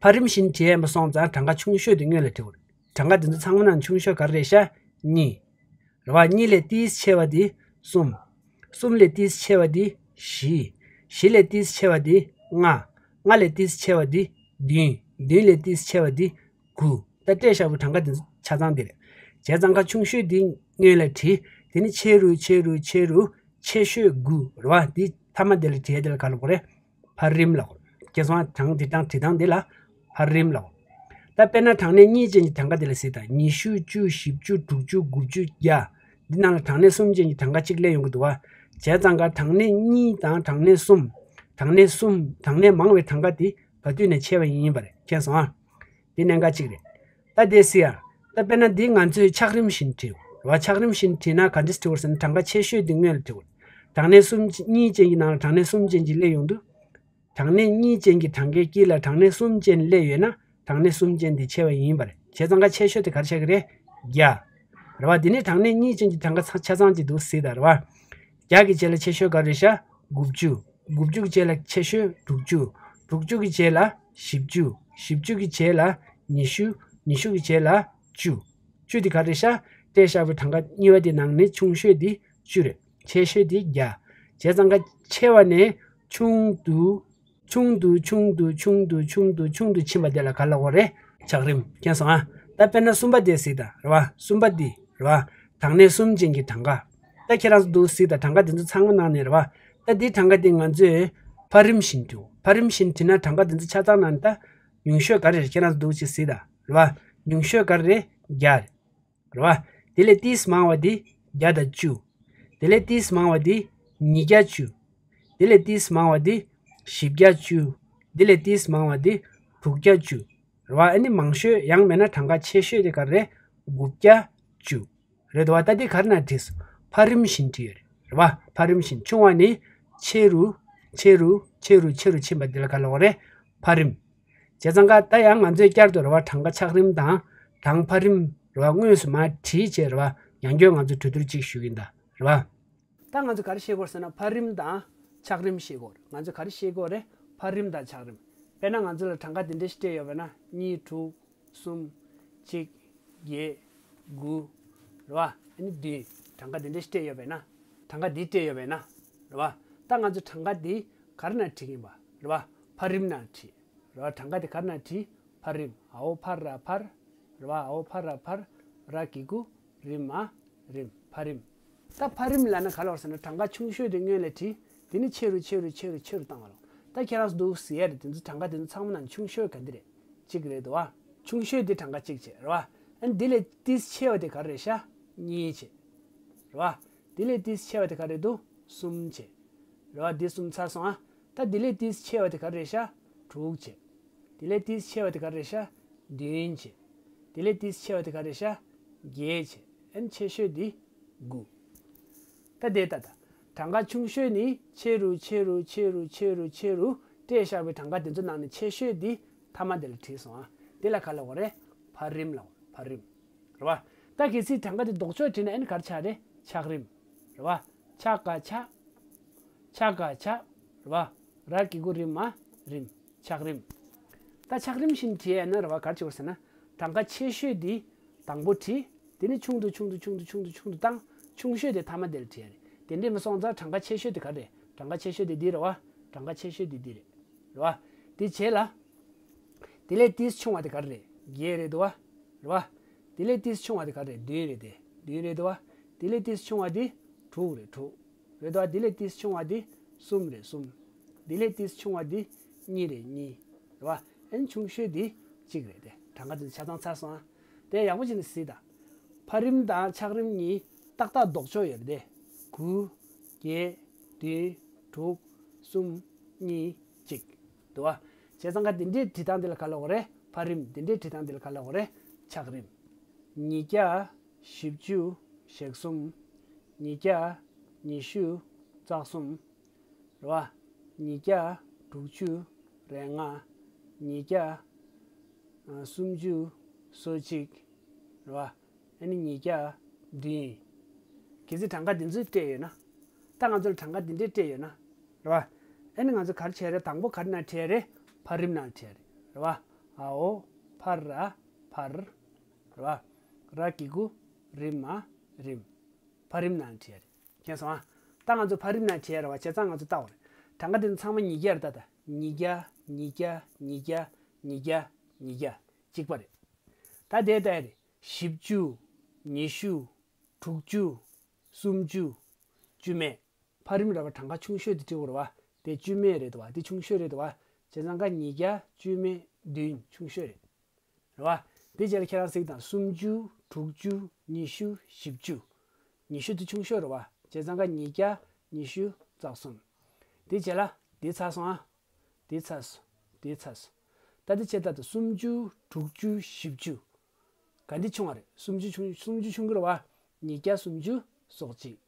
འཕར་རིམ་བཞིན་བྲིས་ཡས་མ་སོང་ཙང་གྲངས་ཀ་ཆུང་ཤོས་དེ་སྔོན་ལ་བྲིའོ། གྲངས་ཀ་འདི་ཚོ་ཚང་མ་ནང་ཆུང་ཤོས་ག་རེ་རེད་ཤག་གཉིས། རེད་བ། གཉིས་ལས་ཏིས་ཆེ་བ་དེ་གསུམ། གསུམ་ལས་ཏིས་ཆེ་བ་དེ་བཞི། བཞི་ལས་ཏིས་ཆེ་བ་དེ་ལྔ། ལྔ་ལས་ཏིས་ཆེ་བ་དེ་བདུན། བདུན་ལས་ཏིས་ཆེ་བ་དེ་དགུ། ད་སྤྲད་བཞག་པའི་གྲངས་ཀ་དེ་ཚོ་ཆ་ཚང་དེ་རེད། བྱས་ཙང་ཀ་ཆུང་ཤོས་དེ་སྔོན་ལ་བྲིས། དེ་ནི་ཆེ་རུ་ཆེ་རུ་ཆེ་རུ་ཆེ་ཤོས་དགུ་རེད་བ། དེ་མཐའ་མ་དེ་ལ་བྲིས་ཡ་དེ་ལ་ག་ལབ་དགོས་རེད། འཕར་རིམ་ལབ་དགོས་རེད། མཁྱེན་སོང་ཨ། གྲངས་དེ་དང་བྲིས་སྟངས་དེ་ལ་འཕར་རིམ་ལབ་དགོས། ད་དཔེར་ན་གྲངས་གནས་གཉིས་ཅན་གྱི་གྲངས་ཀ་དེ་ལ་གཟིགས་དང་། ཉི་ཤུ། བཅུ། བཞི་བཅུ། དྲུག་ཅུ། དགུ་བཅུ། བརྒྱ། འདི་ནང་ལ་གྲངས་གནས་གསུམ་ཅན་གྱི་གྲངས་ཀ་གཅིག་སླེབས་ཡོང་གི་འདུག་བ། བྱས་ཙང་ཀ་གྲངས་གནས་གཉིས་དང་གྲངས་གནས་གསུམ། གྲངས་གནས་གསུམ། གྲངས་གནས་མང་བའི་གྲངས་ཀ་དེ་བ་དུས་ནས་ཆེ་བ་ཡིན་པ་རེད། མཁྱེན་སོང་ཨ། འདི་གནད་འགག་གཅིག་རེད། ད་དེ་སི་ཡ། ད་དཔེར་ན་འདི་ང་ཚོས་ཆག་རིམ་བཞིན་བྲིས་བ། ཆག་རིམ་བཞིན་བྲིས་ན་ག་འདྲས་བྲི་བར་ཟེར་ན། གྲངས་ཀ་ཆེ་ཤོས་འདི་སྔོན་ལ་བྲི་བ། གྲངས་གནས་གསུམ་གཉིས་ཅན་གྱི་ནང་ལ་གྲངས་གནས་གསུམ་ཅན་གྱི་སླེབས་ཡོང་དུས། གྲངས་གནས་གཉིས་ཅན་གྱི་གྲངས་ཀའི་དཀྱིལ་ལ་གྲངས་གནས་གསུམ་ཅན་སླེབས་ཡོད་ན་གྲངས་གནས་གསུམ་ཅན་འདི་ཆེ་བ་ཡིན་པ་རེད། བྱས་ཙང་ཀ་ཆེ་ཤོས་དེ་ག་རེ་ཆགས་ཀྱི་རེད། བརྒྱ། རེད་བ། འདི་ནི་གྲངས་གནས་གཉིས་ཅན་གྱི་གྲངས་ཀ་ཆ་ཆ་ཚང་གཅིག་འདུག་སེ་གཟིགས་དང་། རེད་བ། བརྒྱ་གི་རྗེས་ལ་ཆེ་ཤོས་ག་རེ་རེད་ཤག་དགུ་བཅུ། དགུ་བཅུ་གི་རྗེས་ལ་ཆེ་ཤོས་དྲུག་ཅུ། དྲུག་ཅུ་གི་རྗེས་ལ་བཞི་བཅུ། བཞི་བཅུ་གི་རྗེས་ལ་ཉི་ཤུ། ཉི་ཤུ་གི་རྗེས་ལ་བཅུ། བཅུ་དེ་ག་རེ་རེད་ཤག་སྤྲད་བཞག་པའི་གྲངས་ཀ་གཉིས་པ་དེ་ནང་ནས་ཆུང་ཤོས་དེ་བཅུ་རེད། ཆེ་ཤོས་དེ་བརྒྱ། བྱས་ཙང་ཀ་ཆེ་བ་ནས་ ཆུང་དུ་ཆུང་དུ་ཆུང་དུ་ཆུང་དུ་ཆུང་དུ་ཆུང་དུ་ཕྱིན་པ་དེ་ལ་ག་ལབ་དགོས་རེད། ཆག་རིམ། མཁྱེན་སོང་ཨ། ད་དཔེར་ན་གསུམ་པ་དེ་གཟིགས་དང་རེད་བ། གསུམ་པ་འདི་རེད་བ། དང་གནས་གསུམ་ཅན་གྱི་གྲངས་ཀ། ད་ཁྱེད་རང་ཚོ་འདུག་གཟིགས་དང་། གྲངས་ཀ་དེ་ཚོ་ཚང་མ་ནང་ནས་རེད་བ། ད་འདིའི་གྲངས་ཀ་དེ་ང་ཚོས་འཕར་རིམ་བཞིན་བྲིའོ། འཕར་རིམ་བཞིན་བྲིས་ན་གྲངས་ཀ་དེ་ཚོ་ཆ་ཚང་ནང་ནས་ད་ཉུང་ཤོས་ག་རེ་རེད། ཁྱེད་རང་ཚོ་འདུག་ཅིག་གཟིགས་དང་རེད་བ། ཉུང་ཤོས་ག་རེ་རེད། བརྒྱ་རེད། རེད་བ། དེ་ལས་ཏིས་མང་བ་དེ་བརྒྱ་དང་བཅུ། དེ་ལས་ཏིས་མང་བ་དེ་ཉིས་བརྒྱ་བཅུ། དེ་ལས་ཏིས་མང་བ་དེ་བཞི་བརྒྱ་བཅུ། དེ་ལས་ཏིས་མང་བ་དེ་དྲུག་བརྒྱ་བཅུ། རེད་བ། ཨ་ནི་མང་ཤོས་ཡང་མིན་ན་གྲངས་ཀ་ཆེ་ཤོས་དེ་ག་རེ་རེད། དགུ་བརྒྱ་བཅུ། རེད་དོ་བ། ད་འདི་ག་རེ་ནང་བྲིས་སོང་། འཕར་རིམ་བཞིན་བྲིས་ཡོད་རེད། རེད་བ། འཕར་རིམ་བཞིན། ཆུང་བ་ནས་ཆེ་རུ་ཆེ་རུ་ཆེ་རུ་ཆེ་རུ་ཕྱིན་པ་འདི་ལ་ག་ལབ་དགོས་རེད། འཕར་རིམ། བྱས་ཙང་ཀ་ད་ཡང་ང་ཚོས་བསྐྱར་དུ་རེད་བ། གྲངས་ཀ་ཆག་རིམ་དང་དང་འཕར་རིམ་རེད་བ། དངོས་སུ་མར་བྲིས་བྱས་རེད་བ། ཡང་བསྐྱར་ང་ཚོས་གྲོས་བསྡུར་གཅིག་ཞུ་གི་ཡིན་ད་རེད་བ། ད་ང་ཚོས་ག་རེ་ཤེས་དགོས་ཟེར་ན། འཕར་རིམ་དང་ཆག་རིམ་ཤེས་དགོས། ང་ཚོས་ག་རེ་ཤེས་དགོས་རེད། འཕར་རིམ་དང་ཆག་རིམ། དཔེར་ན་ང་ཚོ་ལ་གྲངས་ཀ་འདི་འདྲ་ཞིག་སྤྲད་ཡོད་པ་ན། གཉིས། དྲུག་གསུམ། གཅིག་བརྒྱད། དགུ། རེད་བ། ཨ་ནི་བདུན། གྲངས་ཀ་འདི་འདྲ་ཞིག་སྤྲད་ཡོད་པས་ན། གྲངས་ཀ་འདི་སྤྲད་ཡོད་པས་ན། རེད་བ། ད་ང་ཚོ་གྲངས་ཀ་འདི་ག་རེ་ནང་བྲིས་ཀྱི་ཡིན་པ་རེད་བ། འཕར་རིམ་ནང་བྲིས། རེད་བ། གྲངས་ཀ་འདི་ག་རེ་ནང་བྲིས། འཕར་རིམ། འ་འོག་འཕར་ར་འཕར། རེད་བ། འ་འོག་འཕར་ར་འཕར། ར་གི་གུ་རི་མ་རིམ། འཕར་རིམ། ད་འཕར་རིམ་ལབ་ན་ག་ལབ་ཟེར་ན། གྲངས་ཀ་ཆུང་ཤོས་དེ་སྔོན་ལ་བྲིས། དེ་ནི་ཆེ་རུ་ཆེ་རུ་ཆེ་རུ་ཆེ་རུ་བཏང་བ་ལ། ད་ཁྱེད་རང་ཚོ་འདུག་གཟིགས་ཡ་རེད། དེ་ཚོ་གྲངས་ཀ་དེ་ཚོ་ཚང་མ་ནང་ཆུང་ཤོས་ག་འདི་རེད། གཅིག་རེད་དོ་བ། ཆུང་ཤོས་དེ་གྲངས་ཀ་གཅིག་བྱས་རེད་བ། ཨ་ནི་དེ་ལས་ཏིས་ཆེ་བ་དེ་ག་རེ་རེད་ཤག་གཉིས་བྱས། རེད་བ། དེ་ལས་ཏིས་ཆེ་བ་དེ་ག་རེ་འདུག་གསུམ་བྱས། རེད་བ། དེ་གསུམ་ཚར་སོང་ཨ། ད་དེ་ལས་ཏིས་ཆེ་བ་དེ་ག་རེ་རེད་ཤག་དྲུག་བྱས། དེ་ལས་ཏིས་ཆེ་བ་དེ་ག་རེ་རེད་ཤག་བདུན་བྱས། དེ་ལས་ཏིས་ཆེ་བ་དེ་ག་རེ་རེད་ཤག་བརྒྱད་བྱས། ཨ་ནི་ཆེ་ཤོས་དེ་དགུ། ད་དེ་ལྟ་ད། གྲངས་ཀ་ཆུང་ཤོས་ནི་ཆེ་རུ་ཆེ་རུ་ཆེ་རུ་ཆེ་རུ་ཆེ་རུ་སྤྲད་བཞག་པའི་གྲངས་ཀ་དེ་ཚོ་ནང་ནས་ཆེ་ཤོས་འདི་མཐའ་མ་དེ་ལ་བྲིས་སོང་ཨ། དེ་ལ་ག་ལབ་དགོས་རེད། འཕར་རིམ་ལབ་དགོས་རེད། འཕར་རིམ། རེད་བ། ད་གལ་སྲིད་གྲངས་ཀ་དེ་ལྡོག་ཕྱོགས་བྲིས་ན་ཨ་ནི་ག་རེ་ཆགས་རེད། ཆག་རིམ། རེད་བ། ཆ་ག་ཆག་ཆ་ག་ཆག་རེད་བ། ར་གི་གུ་རི་མ་རིམ། ཆག་རིམ། ད་ཆག་རིམ་བཞིན་བྲིས་ཡ་ན་རེད་བ། ག་རེ་བྱེད་དགོས་ཟེར་ན། གྲངས་ཀ་ཆེ་ཤོས་དེ་དང་པོ་བྲིས། དེ་ནས་ཆུང་དུ་ཆུང་དུ་ཆུང་དུ་ཆུང་དུ་ཆུང་དུ་བཏང་། ཆུང་ཤོས་དེ་མཐའ་མ་དེ་ལ་བྲིས་ཡ་རེད། དེ་འདྲས་མ་སོང་ཙང་གྲངས་ཀ་ཆེ་ཤོས་དེ་ག་རེ་རེད། གྲངས་ཀ་ཆེ་ཤོས་དེ་འདི་རེད་བ། གྲངས་ཀ་ཆེ་ཤོས་དེ་འདི་རེད། རེད་བ། དེ་རྗེས་ལ། དེ་ལས་ཏིས་ཆུང་བ་དེ་ག་རེ་རེད། བརྒྱད་རེད་འདུག་བ། རེད་བ། དེ་ལས་ཏིས་ཆུང་བ་དེ་ག་རེ་རེད། བདུན་རེད་དེ། བདུན་རེད་འདུག་བ། དེ་ལས་ཏིས་ཆུང་བ་དེ་དྲུག་རེད། དྲུག་རེད་འདུག་བ། དེ་ལས་ཏིས་ཆུང་བ་དེ་གསུམ་རེད། གསུམ། དེ་ལས་ཏིས་ཆུང་བ་དེ་གཉིས་རེད། གཉིས། རེད་བ། ཨན་ཆུང་ཤོས་དེ་གཅིག་རེད་དེ། གྲངས་ཀ་དེ་ཆ་ཚང་ཚར་སོང་ཨ། དེ་ཡག་པོ་བྱས་ནས་གཟིགས་དང་། འཕར་རིམ་དང་ཆག་རིམ་གཉིས་ཏག་ཏག་ལྡོག་ཕྱོགས་ཡོད་རེད་དེ། དགུ། བརྒྱད། བདུན། དྲུག་གསུམ། གཉིས། གཅིག་འདུག་བ། བྱས་ཙང་ཀ་འདི་འདྲའི་བྲིས་སྟངས་འདི་ལ་ག་ལབ་དགོས་རེད། འཕར་རིམ། འདི་འདྲའི་བྲིས་སྟངས་འདི་ལ་ག་ལབ་དགོས་རེད། ཆག་རིམ། ཉིས་བརྒྱ། བཞི་བཅུ། ཞེ་གསུམ། ཉིས་བརྒྱ། ཉི་ཤུ། རྩ་གསུམ། རེད་བ། ཉིས་བརྒྱ། དྲུག་ཅུ། རེ་ལྔ། ཉིས་བརྒྱ། ཨ། སུམ་ཅུ། སོ་གཅིག་རེད་བ། ཨ་ནི་ཉིས་བརྒྱ། བདུན། གལ་སྲིད་གྲངས་ཀ་འདི་ཚོ་སྤྲད་ཡོད་ན། ད་ང་ཚོ་ལ་གྲངས་ཀ་འདི་འདྲས་སྤྲད་ཡོད་ན། རེད་བ། ཨ་ནི་ང་ཚོ་ག་རེ་བྱས་རེད། དང་པོ་ག་རེ་ནང་བྲིས་རེད། འཕར་རིམ་ནང་བྲིས་རེད། རེད་བ། འ་འོག་འཕར་ར་འཕར། རེད་བ། ར་གི་གུ་རི་མ་རིམ། འཕར་རིམ་ནང་བྲིས་རེད། མཁྱེན་སོང་ཨ། ད་ང་ཚོ་འཕར་རིམ་ནང་བྲིས་རེད་བ། བྱས་ཙང་ང་ཚོ་ལྟ་བ་རེད། གྲངས་ཀ་འདི་ཚོ་ཚང་མ་ཉིས་བརྒྱ་རེད་ད། ད་ཉིས་བརྒྱ། ཉིས་བརྒྱ། ཉིས་བརྒྱ། ཉིས་བརྒྱ། ཉིས་བརྒྱ། གཅིག་པ་རེད། ད་དེ་ལྟ་རེད། བཞི་བཅུ། ཉི་ཤུ། དྲུག་ཅུ། སུམ་ཅུ། བཅུ་མེད། འཕར་རིམ་རེད་བ། གྲངས་ཀ་ཆུང་ཤོས་དེ་བྲིས་དགོས་རེད་བ། དེ་བཅུ་མེད་རེད་བ། དེ་ཆུང་ཤོས་རེད་བ། བྱས་ཙང་ཀ་ཉིས་བརྒྱ། བཅུ་མེད། བདུན། ཆུང་ཤོས་རེད། རེད་བ། དེ་རྗེས་ལ་ཁྱེད་རང་གཟིགས་དང་། སུམ་ཅུ། དྲུག་ཅུ། ཉི་ཤུ། བཞི་བཅུ། ཉི་ཤུ་དེ་ཆུང་ཤོས་རེད་བ། བྱས་ཙང་ཀ་ཉིས་བརྒྱ། ཉི་ཤུ། རྩ་གསུམ། དེ་རྗེས་ལ་འདི་ཚར་སོང་ཨ། འདི་ཚར་སོང་། འདི་ཚར་སོང་། ད་འདི་བྱས་ད་ད་སུམ་ཅུ། དྲུག་ཅུ། བཞི་བཅུ། ག་འདི་ཆུང་བ་རེད། སུམ་ཅུ་ཆུང་། སུམ་ཅུ་ཆུང་གི་རེད་བ། ཉིས་བརྒྱ། སུམ་ཅུ། སོ་གཅིག།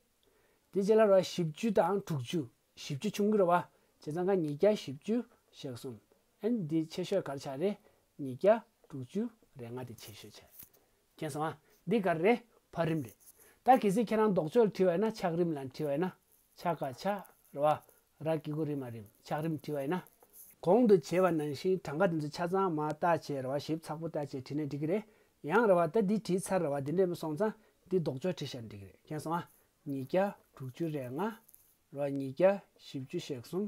དེ་རྗེས་ལ་རེད་བ། བཞི་བཅུ་དང་དྲུག་ཅུ། བཞི་བཅུ་ཆུང་གི་རེད་བ། བྱས་ཙང་ཀ་ཉིས་བརྒྱ། བཞི་བཅུ། ཞེ་གསུམ། ཨན་འདི་ཆེ་ཤོས་ག་རེ་ཆགས་རེད། ཉིས་བརྒྱ། དྲུག་ཅུ། རེ་ལྔ་དེ་ཆེ་ཤོས་ཆགས། མཁྱེན་སོང་ཨ། འདི་ག་རེ་རེད། འཕར་རིམ་རེད། ད་གལ་སྲིད་ཁྱེད་རང་ལྡོག་ཕྱོགས་བྲིས་པ་ཡིན་ན། ཆག་རིམ་ལ་བྲིས་པ་ཡིན་ན། ཆ་ག་ཆག་རེད་བ། ར་གི་གུ་རི་མ་རིམ། ཆག་རིམ་བྲིས་པ་ཡིན་ན། གོང་དུ་བྱས་པ་ནང་བཞིན་གྲངས་ཀ་དེ་ཚོ་ཆ་ཚང་མར་བལྟས་བྱས་རེད་བ། ཞིབ་ཚགས་པོ་བལྟས་བྱས་བྲིས་ན་འགྲིག་གི་རེད། ཡང་རེད་བ། ད་འདི་བྲིས་ཚར་རེད་བ། འདི་འདྲས་མ་སོང་ཙང་འདི་ལྡོག་ཕྱོགས་བྲིས་བཞག་ན་འགྲིག་གི་རེད། མཁྱེན་སོང་ཨ། ཉིས་བརྒྱ། དྲུག་ཅུ། རེ་ལྔ། རེད་བ། ཉིས་བརྒྱ། བཞི་བཅུ། ཞེ་གསུམ།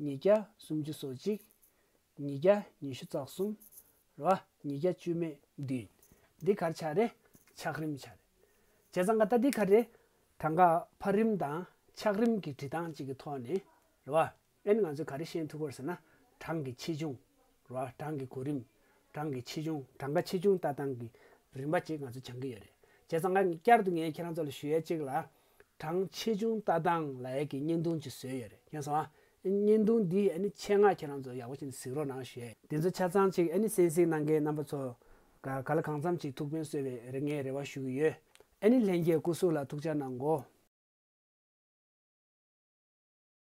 ཉིས་བརྒྱ་སུམ་ཅུ་སོ་གཅིག་ཉིས་བརྒྱ་ཉི་ཤུ་རྩ་གསུམ། རེད་བ། ཉིས་བརྒྱ་བཅུ་མེད་བདུན། འདི་ག་རེ་ཆགས་རེད། ཆགས་རིམ་ཆགས་རེད། བྱས་ཙང་ང་ད་འདི་ག་རེ་རེད། གྲངས་ཀ་འཕར་རིམ་དང་ཆགས་རིམ་གྱི་འབྲི་སྟངས་གཅིག་གི་ཐོག་ནས་རེད་བ། ཨ་ནི་ང་ཚོས་ག་རེ་ཤེས་ཐུབ་ཀྱི་རེད་ཟེར་ན། གྲངས་ཀྱི་ཆེ་ཆུང་། རེད་བ། གྲངས་ཀྱི་གོ་རིམ། གྲངས་ཀྱི་ཆེ་ཆུང་། གྲངས་ཀ་ཆེ་ཆུང་ལྟ་སྟངས་ཀྱི་རིམ་པ་ཅིག་ང་ཚོ་སྦྱང་གི་ཡོད་རེད། བྱས་ཙང་ང་བསྐྱར་དུ་ངས་ཁྱེད་རང་ཚོ་ལ་ཞུ་ཡས་གཅིག་ལ། གྲངས་ཆེ་ཆུང་ལྟ་སྟངས་ལབ་ཡས་ཀྱི་བརྙན་ཐུང་ཅིག་བཟོས་ཡོད་རེད། མཁྱེན་སོང་ཨ། བརྙན་ཐུང་འདི་ཨ་ནི་ཆེད་མངགས་ཁྱེད་རང་ཚོ་ཡག་པོ་བྱས་ནས་གཟིགས་རོགས་གནང་ཞུ་ཡས། འདི་ཚོ་ཆ་ཚང་ཅིག་ཨ་ནི་གསན་གཟིགས་གནང་མཁན་རྣམ་པ་ཚོ་ག་ག་ལ་གང་འཚམ་ཅིག་ཐུགས་ཕན་གསོས་པའི་རེ་ངས་རེ་བ་ཞུ་གི་ཡོད། ཨ་ནི་ལྷན་རྒྱས་སྐུ་གཟུགས་ལ་ཐུགས་ཅག་གནང་གོ།